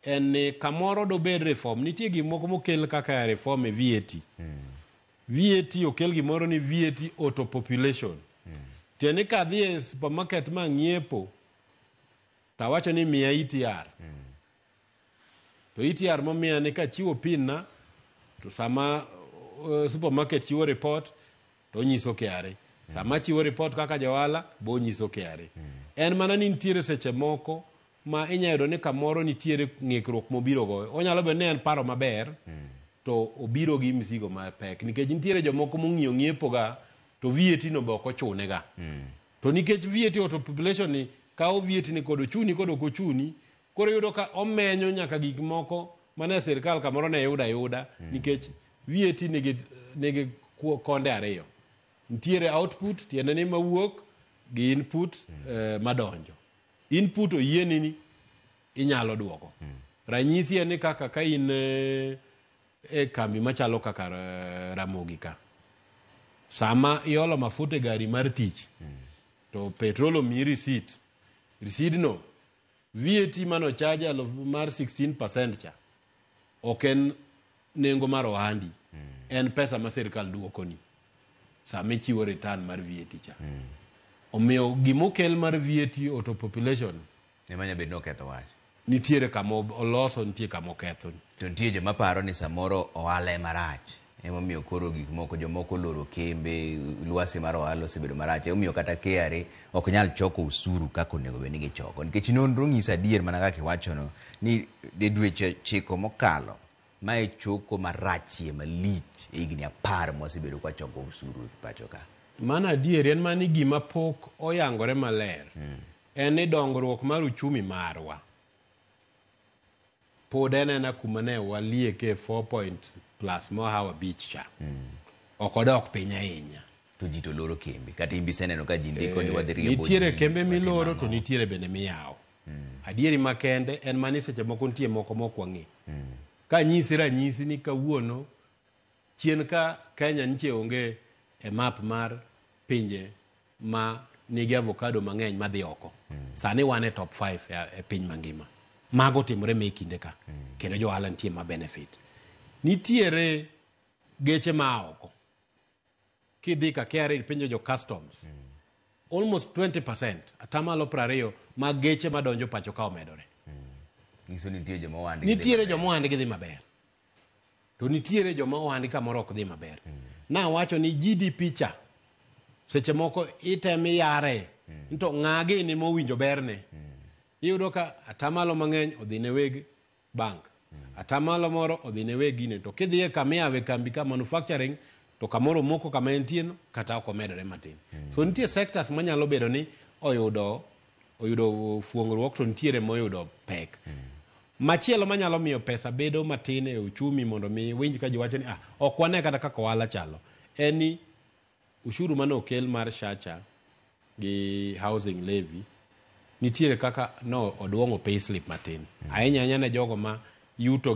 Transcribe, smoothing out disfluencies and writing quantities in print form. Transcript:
En ni kamoro dobed reform. Nitie gik moko mokel kaka reform e VAT. VAT okel gimoro ni VAT auto population. Tiende ni kadhi e supermarket ma ng'iepo to awacho ni miya ETR. To ETR momiya ni kachiwo pin na to sama supermarket chiwo report to onyiso KRA. Sama chiwo report kaka johala bo onyiso KRA. En mana ni nitiere seche moko ma inya yudo ni kamoro nitiere ng'ikruok mobiro go. Onyalo bedo ni en paro maber to obiro gi mzigo mapek nikech nitiere jomoko mong'iyo ng'iepo ga to VAT no be ok ochune ga. To nikech VAT auto population ni kawo VAT ni kod ochuni kod ok ochuni, koro iyudo ka omenyo nyaka gik moko mane sirkal kamoro ne yudo ayuda nikech VAT nigi konde ariyo. Nitiere output tiende ni mawuok gi input madonjo. Input oyieni ni inyalo duoko. Ranyisi en ni kaka ka in e kambi machalo kaka Ramogi ka. Sama iolo mafuta e gari mar tich to petrol omiyi receipt. Receipt no VAT mano charge aluf mar 16% cha ok en nengo mar ohandi. En pesa ma sirkal duokoni sama ichiwo return mar VAT cha. Omiyo gimokel mar VAT auto population Ema nyalo bedo ni oketho wach. Nitiere kama oloso, nitie kama oketho. To nitie joma paro ni samoro ohala ema rach. Emomiyo koro gik moko jomoko oloro kembe, lwasi mar ohala osebedo marach. Emomiyo kata KRA ok nyal choko osuru kaka onego bed ni gichoko. Nikech nonro nyiso adier mana kaka iwachono ni e dweche ochiko mokalo mae choko marachie malich e higni 10 mwasebedo kwachoko osuru e pacho ka. Mano adieri en mana ni gima pok oyangore maler en ni dongruok mar uchumi marwa pod en ena kuma ne walieke 4 point plus mohawo 5 cha. Ok odok piny ahinya. To ji to loro kembe. Kata in be iseneno ka ji ndiko ni wadhi riembo Nitiere ji, kembe watimo miloro to ang'o. nitiere bende miyawo. Adieri makende en mana ni seche moko nitie moko mok wang'e. Ka anyisi ranyisi ni kawuono chien ka Kenya nitie onge e map mar pinje ma nigi avocado mang'eny madhi oko. Sani wan e top 5 e piny mangima. Mago timore me kinde ka. Kendo jo ohala nitie ma benefit. Nitiere geche ma oko. Kidhi ka KRA ipenjo jo customs. Almost 20%, atamalo 20 mag geche madonjo pacho ka omedore. Nyiso ni nitie joma ohandgi dhi Nitiere maber. joma ohandgi dhi maber. To nitiere joma ohandgi kamoro ok dhi maber. Nawacho ni GDP cha seche moko item iyare to ng'a gini mowinjo berne. Iyudo ka atamalo mang'eny odhi ne weg bank. Atamalo moro odhi ne weg gini. To kidhi e kama iyawe kambi ka manufacturing to kamoro omoko kama entie no kata ok omedore matin. So nitie sectors manyalo bedo ni oyudo fuong'ruok to nitiere moyudo pek. Machielo manyalo miyo pesa bedo matin e uchumi mondo mi winj ka ji wacho ni ok wane kata kaka ohala chalo en ni ushuru mane okel mar SHA gi housing levy nitiere kaka no oduong'o payslip matin. Ahinya ahinya ne jogo ma yuto